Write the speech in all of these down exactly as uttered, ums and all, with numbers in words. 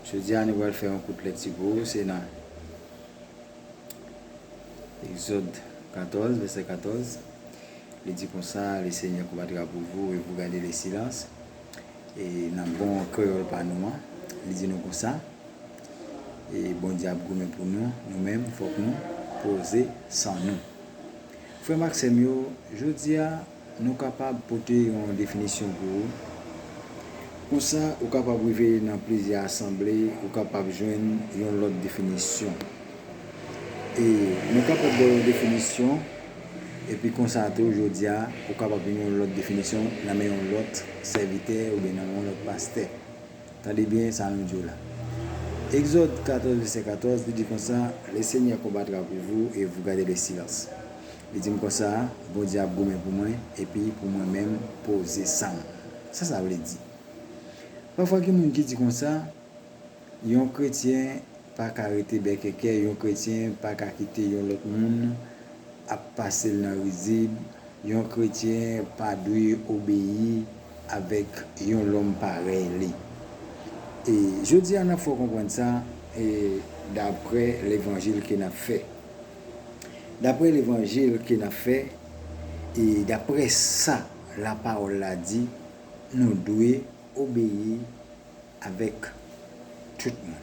Jodi a, nou pral fè yon kout lekti pou ou, se nan Egzòd katòz, vèsè katòz. Li di konsa, Le Seigneur combattra pour vous et vous gardez le silence. E nan bon kreyòl pa nou an, li di nou konsa, e Bondye ap goumen pou nou, nou menm, fòk nou poze san nou. Frè m ak sè m yo, jodi a, nou kapab pote yon definisyon pou ou. Konsa, ou kapab rive nan plizyè asanble, ou kapab jwenn yon lòt definisyon. E nou kapab ba w yon definisyon, epi konsa tou, jodi a, ou kapab jwenn yon lòt definisyon nan men yon lòt sèvitè oubyen nan men yon lòt pastè. Tande byen sa nou di w la. Egzòd katòz, vèsè katòz, li di konsa, Le Seigneur combattra pour vous et vous gardez le silence. Li di m konsa, Bondye ap goumen pou mwen, epi pou mwen menm, poze san m. Sa sa vle di? Pafwa gen moun ki di konsa, yon kretyen pa ka rete bèkèkè, yon kretyen pa ka kite yon lòt moun ap pase l nan rizib, yon kretyen pa dwe obeyi avèk yon lòm parèy li. E jodi a, n ap fè w konprann sa, e daprè levanjil ke n ap fè. Daprè levanjil ke n ap fè, e daprè sa lapawòl la di, nou dwe obeyi avèk tout moun.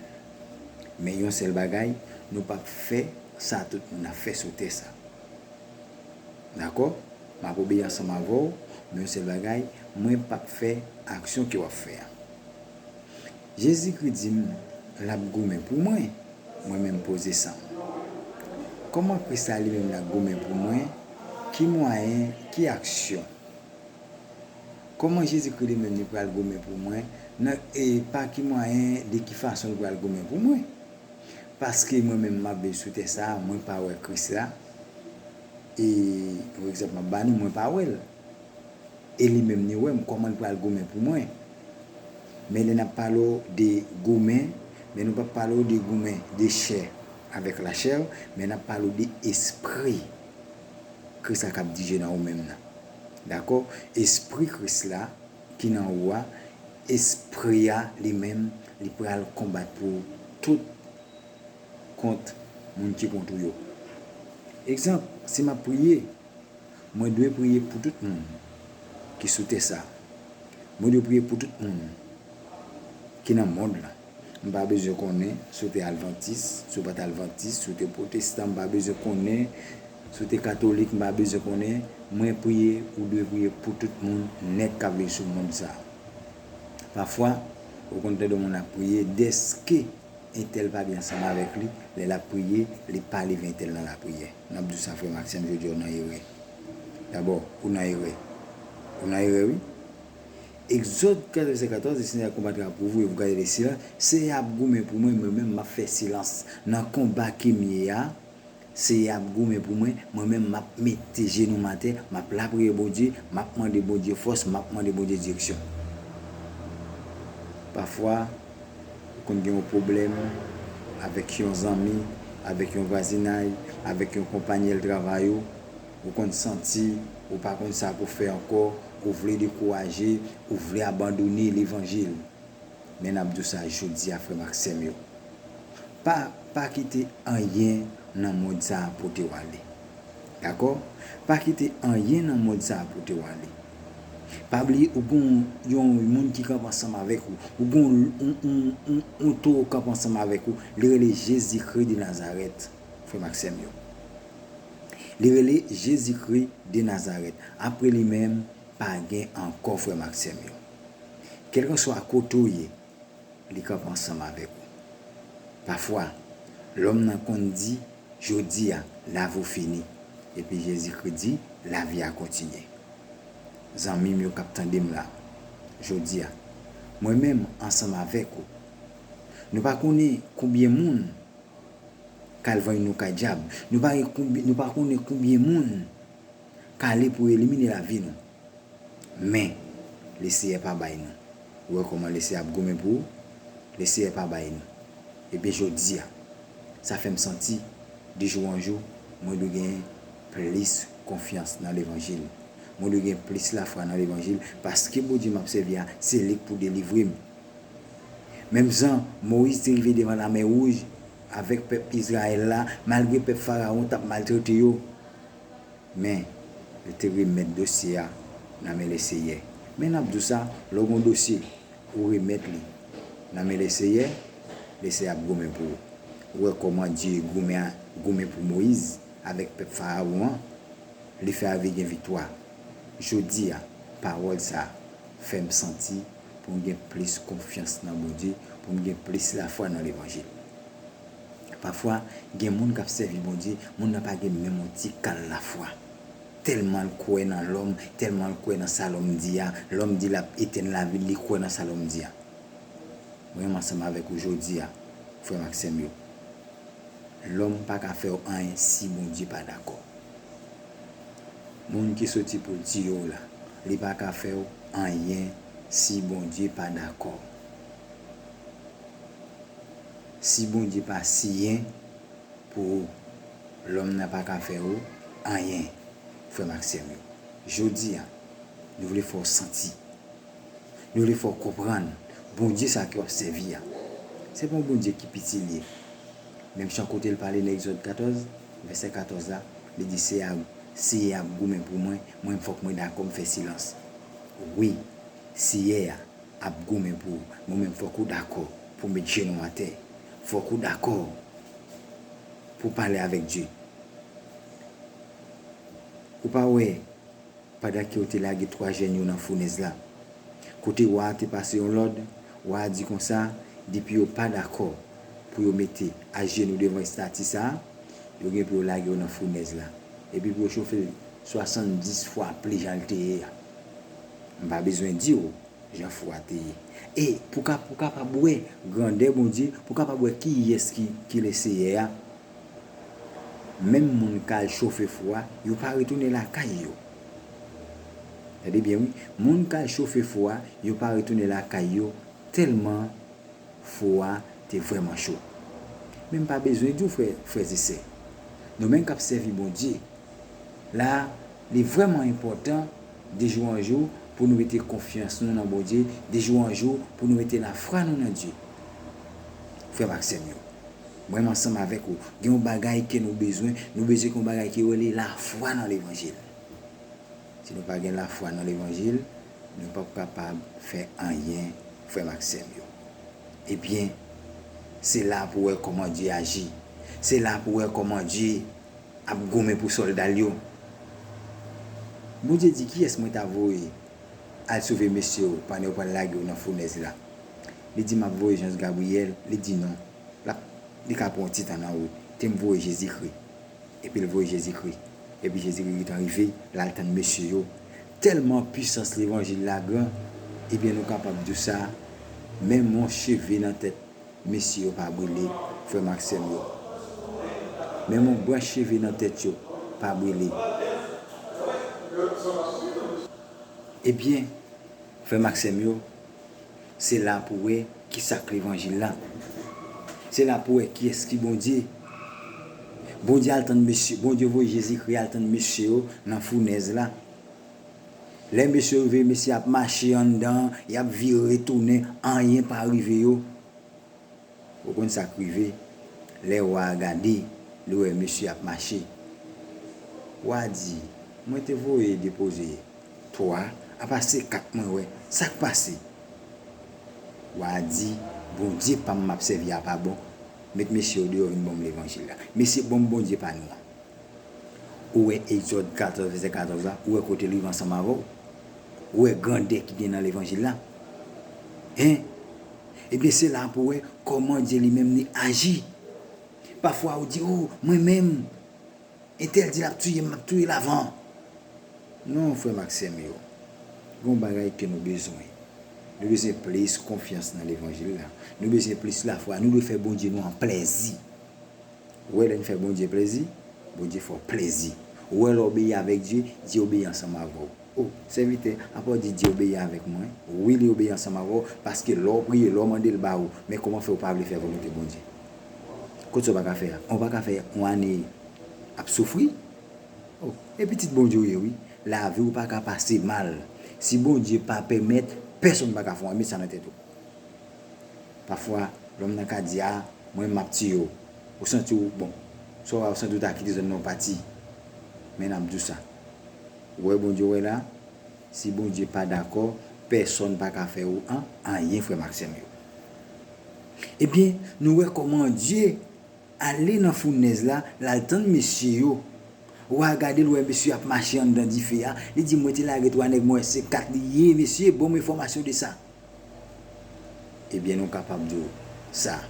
Men yon sèl bagay, nou p ap fè sa tout moun ap fè sou tè sa. Dakò? M ap obeyi ansanm avè w, men yon sèl bagay, mwen p ap fè aksyon ke w ap fè a. Jezikri di m l ap goumen pou mwen, mwen menm poze san m. Kòman Kris la li menm l ap goumen pou mwen? Ki mwayen, ki aksyon? Kòman Jezikri li menm li pral goumen pou mwen? Nan, e pa ki mwayen, de ki fason li pral goumen pou mwen? Paske mwen menm m ap viv sou tè sa a, mwen pa wè Kris la. E, yon egzanp m ap ba nou, mwen pa wè l. E li menm li wè m, kòman l pral goumen pou mwen? Men lè n ap pale w de goumen, men nou p ap pale w de goumen de chè avèk lachè, men n ap pale w de espri Kris la k ap dirije nan ou menm nan. Dakò? Espri Kris la ki nan ou a, espri a li menm, li pral konbat pou ou tout kont moun ki kont ou yo. Egzanp, si m ap priye, mwen dwe priye pou tout moun ki sou tè sa. Mwen dwe priye pou tout moun ki nan mond lan. M pa bezwen konnen si w te advantis, si w pa t advantis, si w te pwotestan, m pa bezwen konnen si w te katolik, m pa bezwen konnen. Mwen priye, ou dwe priye pou tout moun nèt k ap viv sou mond sa a. Pafwa, ou konn tande yon moun ap priye dèske entèl pa byen ansanm avèk li, lè l ap priye, li pa leve entèl nan lapriyè. N ap di w sa, frè Maxime, jodi a w nan erè. Dabò, ou nan erè. Ou nan erè, wi. Egzòd katòz, vèsè katòz, Le Seigneur combattra pour vous et vous gardez le silence. Seyè a ap goumen pou mwen, mwen menm, m ap fè silans. Nan konba ke m ye a, Seyè a ap goumen pou mwen, mwen menm, m ap mete jenou m atè, m ap lapriyè Bondye, m ap mande Bondye fòs, m ap mande Bondye direksyon. Pafwa, ou konn gen yon pwoblèm avèk yon zanmi, avèk yon vwazinay, avèk yon konpayèl travay ou, ou konn santi ou pa konn sa pou fè ankò, ou vle dekouraje, ou vle abandone levanjil. Men n ap di w sa jodi a, frè m ak sè m yo. Pa, pa kite anyen nan mond sa a pote w ale. Dakò? Pa kite anyen nan mond sa a pote w ale. Pa bliye, ou gen yon, yon moun ki kanpe ansanm avèk ou. Ou gen yon, yon, yon, yon, yon towo kanpe ansanm avèk ou. Li rele Jezikri de Nazarèt, frè m ak sè m yo. Li rele Jezikri de Nazarèt. Apre li menm, pa gen ankò, frè m ak sè m yo. Kèlkanswa kote w ye, li kanpe ansanm avèk ou. Pafwa, lòm nan konn di, jodi a, lavi w fini. Epi Jezikri di, lavi a kontinye. Zanmi m yo k ap tande m la, jodi a, mwen menm ansanm avèk ou. Nou pa konnen konbyen moun k al vann nou kay dyab. Nou pa gen konbi-, nou pa konnen konbyen moun k ale pou elimine lavi nou. Men, Leseyè pa bay nou. Ou wè kòman Leseyè ap goumen pou ou? Leseyè pa bay nou. Ebyen, jodi a, sa fè m santi, de jou an jou, mwen dwe gen plis konfyans nan levanjil. Mwen dwe gen plis lafwa nan levanjil, paske Bondye m ap sèvi a, se li k pou delivre m. Menm jan Moyiz te rive devan Lamè Wouj avèk pèp Izrayèl la, malgre pèp Farawon t ap maltrete yo, men yo te remèt dosye a nan men Leseyè. Men n ap di w sa, lè w gen yon dosye, ou remèt li nan men Leseyè, Leseyè ap goumen pou ou. Ou wè kòman Dye goumen, goumen pou Moyiz avèk pèp Farawon an, li fè avè gen viktwa. Jodi a, pawòl sa a fè m santi pou m gen plis konfyans nan Bondye, pou m gen plis lafwa nan levanjil. Pafwa, gen moun k ap sèvi Bondye, moun nan pa gen menm yon ti kal lafwa. Tèlman l kwè nan lòm, tèlman l kwè nan sa lòm di a, lòm di l ap etenn lavi l, li kwè nan sa lòm di a. Mwen menm ansanm avèk ou jodi a, frè m ak sè m yo. Lòm pa ka fè w anyen si Bondye pa dakò. Moun ki soti pou l tiye w la, li pa ka fè w anyen si Bondye pa dakò. Si Bondye pa siyen pou ou, lòm nan pa ka fè ou anyen, frè m ak sè m yo. Jodi a, nou vle fè w santi, nou vle fè w konprann, Bondye sa ke w ap sèvi a, se pa yon Bondye ki piti l ye. Menm jan kote l pale nan Egzòd katòz, vèsè katòz la, li di, Seyè a, Seyè a ap goumen pou mwen, mwen fòk mwen dakò m fè silans. Wi, Seyè a ap goumen pou ou, men ou menm fòk ou dakò pou w met jenou w atè. Fòk ou dakò pou w pale avèk Dye. Ou pa wè, pandan ke yo te lage twa jèn yo nan founèz la, kote wa a te pase yon lòd, wa a di konsa, depi yo pa dakò pou yo mete ajenou devan estati sa a, yo gen pou yo lage yo nan founèz la, epi pou yo chofe l swasanndis fwa plis jan l te ye a. M pa bezwen di w jan fou a te ye. E pou ka, pou kapab wè grandè Bondye, pou kapab wè kiyès ki, ki Leseyè a, menm moun k al chofe fou a, yo pa retounen lakay yo. Tande byen wi, moun k al chofe fou a, yo pa retounen lakay yo, tèlman fou a te vrèman cho. Men m pa bezwen di w, frè, frè e sè, nou menm k ap sèvi Bondye, la, li vrèman enpòtan de jou an jou pou nou mete konfyans nou nan Bondye, de jou an jou pou nou mete lafwa nou nan Dye. Frè m ak sè m yo, mwen menm ansanm avèk ou, gen yon bagay ke nou bezwen, nou bezwen gen yon bagay ki rele lafwa nan levanjil. Si nou pa gen lafwa nan levanjil, nou p ap kapab fè anyen, frè m ak sè m yo. Ebyen, se la pou w wè kòman Dye aji. Se la pou w wè kòman Dye ap goumen pou sòlda l yo. Bondye di, kiyès mwen ta voye al sove mesye w pandan yo pral lage yo nan founèz la? Li di, m ap voye Jans Gabriyèl. Li di, non. L ap, li ka pran yon ti tan nan wout. Te m voye Jezikri. Epi l voye Jezikri. Epi Jezikri gentan rive, l al tann mesye yo. Tèlman pisans levanjil la gran, ebyen nou kapab di w sa, menm yon cheve nan tèt mesye yo pa brile, frè m ak sè m yo. Menm yon branch cheve nan tèt yo pa brile. Ebyen, frè m ak sè m yo, se la pou w wè kisa k levanjil la. Se la pou w wè kiyès ki Bondye. Bondye al tann mesye, Bondye voye Jezikri al tann mesye yo nan founèz la. Lè mesye yo rive, mesye ap mache anndan, y ap vire tounen, anyen pa rive yo. Ou konn sa k rive? Lè wa a gade, li wè mesye ap mache. Wa a di, mwen te voye depoze twa, apa se kat mwen wè. Sa k pase? Wa a di, Bondye pa m m ap sèvi a pa bon. Met mesye yo deyò vin ban m levanjil la. Mesye ban m Bondye pa nou an. Ou wè Egzòd katòz, vèsè katòz la, ou wè kote l rive ansanm avè w? Ou wè grandè ki gen nan levanjil la? Hein? Ebyen, se la pou w wè kòman Dye li menm li aji. Pafwa ou di, o, mwen menm, entèl di l ap touye m, m ap touye l avan. Non, frè m ak sè m yo, gen yon bagay ke nou bezwen. Nou bezwen plis konfyans nan levanjil la. Nou bezwen plis lafwa. Nou dwe fè Bondye nou an plèzi. Ou wè, lè n fè Bondye plèzi, Bondye fè w plèzi. Ou wè, lè w obeyi avèk Dye, Dye obeyi ansanm avè w. O, sèvitè, apa w di Dye obeyi avèk mwen? Wi, li obeyi ansanm avè w, paske lè w priye, lè w mande l ba ou, men kòman fè ou pa vle fè volonte Bondye? Kot sa w pa ka fè a? Ou pa ka fè yon ane ap soufri? O, e pitit Bondye w ye wi. Lavi w pa ka pase mal. Si Bondye pa pèmèt, pèsonn pa ka fè w anyen. Met sa nan tèt ou. Pafwa, lòm nan ka di, a, mwen m ap tiye w. Ou santi w, bon, sa w a, ou santi w ta kite zòn nan w pati. Men n ap di w sa. Ou wè Bondye w wè la, si Bondye pa dakò, pèsonn pa ka fè ou an, anyen, frè m ak sè m yo. Ebyen, nou wè kòman Dye ale nan founèz la, l al tann mesye yo. Wa a gade l, wè mesye ap mache anndan dife a. Li di, mwen te lage twa nèg, mwen wè se kat li ye, mesye, ban m enfòmasyon de sa. Ebyen, nou kapab di w sa,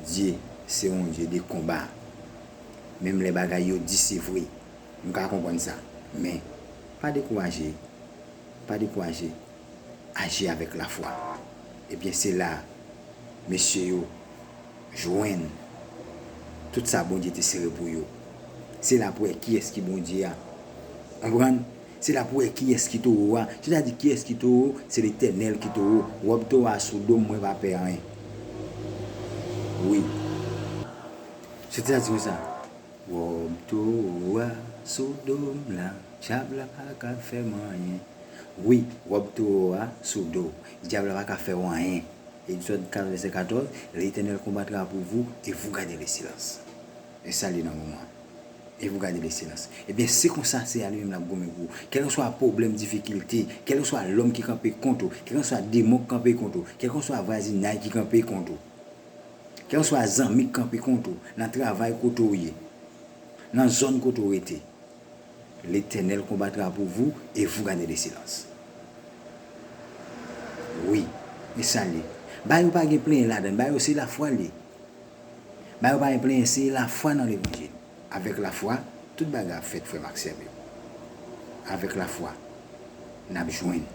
Dye se yon Dye de konba. Menm lè bagay yo di se vre, nou ka konprann sa. Men, pa dekouraje, pa dekouraje. Aji avèk lafwa. Ebyen, se la mesye yo jwenn tout sa Bondye te sere pou yo. Se la pou wè kiyès ki Bondye a. Konprann? Se la pou wè kiyès ki towo a. Sètadi kiyès ki towo, se Letènèl ki towo. Wòb towo a sou do m, mwen pa pè anyen. Wi. Sètadi konsa. Wòb towo a sou do m la, dyab la pa ka fè m anyen. Wi, wòb towo a sou do w, dyab la pa ka fè w anyen. Egzòd kat vèsè katòz, L'Éternel combattra pour vous et vous gardez le silence. E sa li nan moman. E vous gardez le silence. Ebyen, se konsa, se a li menm l ap goumen pou ou. Kèlkeswa pwoblèm, difikilte, kèlkeswa lòm ki kanpe kont ou, kèlkeswa demon ki kanpe kont ou, kèlkeswa vwazinay ki kanpe kont ou, kèlkeswa zanmi k kanpe kont ou, nan travay kote w ye, nan zòn kote w rete, Letènèl konbatra pou vou e vou gade le silans. Wi, e sa l ye. Ba yo pa gen plenyen ladan, ba yo se lafwa l ye. Ba yo pa gen plenyen, se lafwa nan levanjil. Avèk lafwa, tout bagay ap fèt, frè m ak sè m yo. Avèk lafwa, n ap jwenn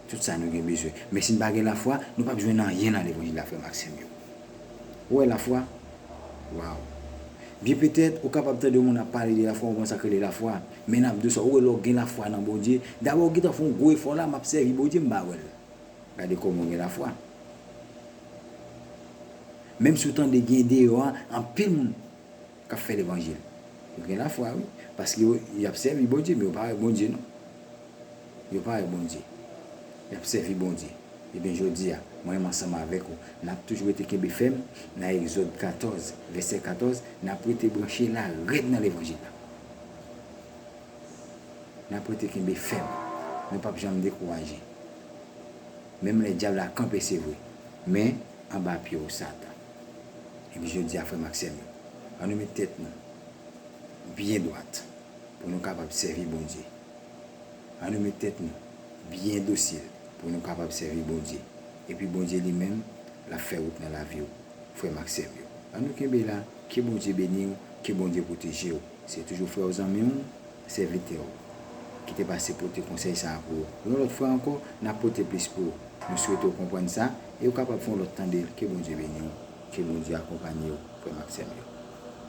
tout sa nou gen bezwen. Men si n pa gen lafwa, nou p ap jwenn anyen nan levanjil la, frè m ak sè m yo. Ou wè lafwa? Waw! Byen petèt, ou kapab tande yon moun ap pale de lafwa, ou konn sa k rele lafwa. Men n ap di w sa, ou wè lè w gen lafwa nan Bondye, dabò w gentan fè yon gwo efò la, m ap sèvi Bondye, m pa wè l. Gade kòman w gen lafwa. Menm si w tande gen deyò a, anpil moun k ap fè levanjil. Yo gen lafwa, wi. Paske yo, y ap sèvi Bondye, men yo pa wè Bondye, non. Yo pa wè Bondye. Y ap sèvi Bondye. Ebyen, jodi a, mwen menm ansanm avèk ou, n ap toujou rete kenbe fèm nan Egzòd katòz, vèsè katòz, n ap rete branche la rèd nan levanjil la. N ap rete kenbe fèm. Nou p ap janm dekouraje. Menm lè dyab la kanpe, se vre. Men, anba pye w, Satan. Epi jodi a, frè m ak sè m yo, ann nou met tèt nou byen dwat pou nou kapab sèvi Bondye. Ann nou met tèt nou byen dosil pou nou kapab sèvi Bondye. Epi Bondye li menm, l ap fè wout nan lavi w, frè m ak sè m yo. Ann nou kenbe la, ke Bondye beni w, ke Bondye pwoteje w. Se toujou frè w, zanmi w, sèvitè w, ki te pase pote konsèy sa a pou ou. Yon lòt fwa ankò, n ap pote plis pou ou. Nou swete w konprann sa, e w kapab fè yon lòt tande l. Ke Bondye beni w, ke Bondye akonpanye w, frè m ak sè m yo.